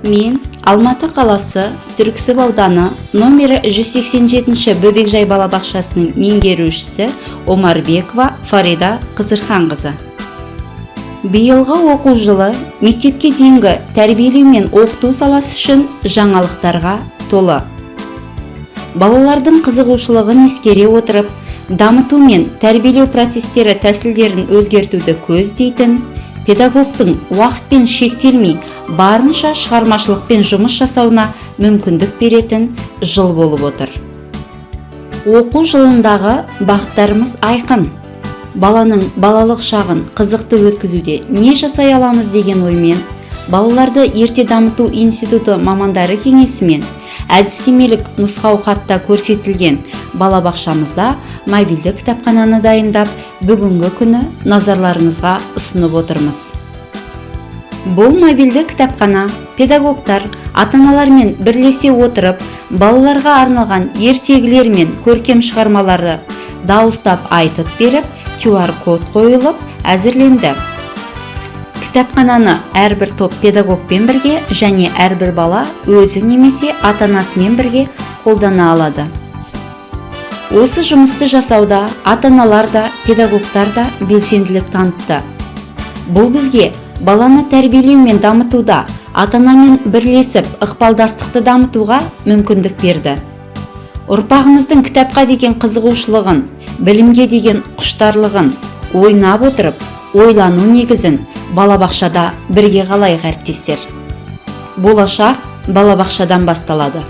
Мен Алматы қаласы, Түрксіб ауданы, номері 187 бөбекжай балабақшасының меңгерушісі Омарбекова Фарида Қызырханқызы. Биылғы оқу жылы мектепке дейінгі тәрбиелеу мен оқыту саласы үшін жаңалықтарға толы. Балалардың қызығушылығын ескере отырып, дамыту мен тәрбиелеу процестері тәсілдерін өзгертуді көздейтін, педагогтың уақытпен шектелмей, барынша шығармашылықпен жұмыс жасауына мүмкіндік беретін жыл болып отыр. Оқу жылындағы бағыттарымыз айқын. Баланың балалық шағын қызықты өткізуде не жасай аламыз деген оймен, балаларды ерте дамыту институты мамандары кеңесімен әдістемелік нұсқау хатта көрсетілген балабақшамызда мобильді кітапхананы дайындап, бүгінгі күні назарларыңызға ұсынып отырмыз. Бұл мобильді кітапхана педагогтар, ата-аналармен бірлесе отырып, балаларға арналған ертегілер мен көркем шығармаларды дауыстап айтып беріп, QR код қойылып әзірленді. Кітапхананы әрбір топ педагогпен бірге және әрбір бала өзі немесе ата-анасымен бірге қолдана алады. Осы жұмысты жасауда ата-аналар да, педагогтар да белсенділік танытты. Бұл бізге баланы тәрбиелеу мен дамытуда ата-анамен бірлесіп ықпалдастықты дамытуға мүмкіндік берді. Ұрпағымыздың кітапқа деген қызығушылығын, білімге деген құштарлығын, ойнап отырып ойлану негізін балабақшада бірге қалайық, әріптестер. Болашақ балабақшадан басталады.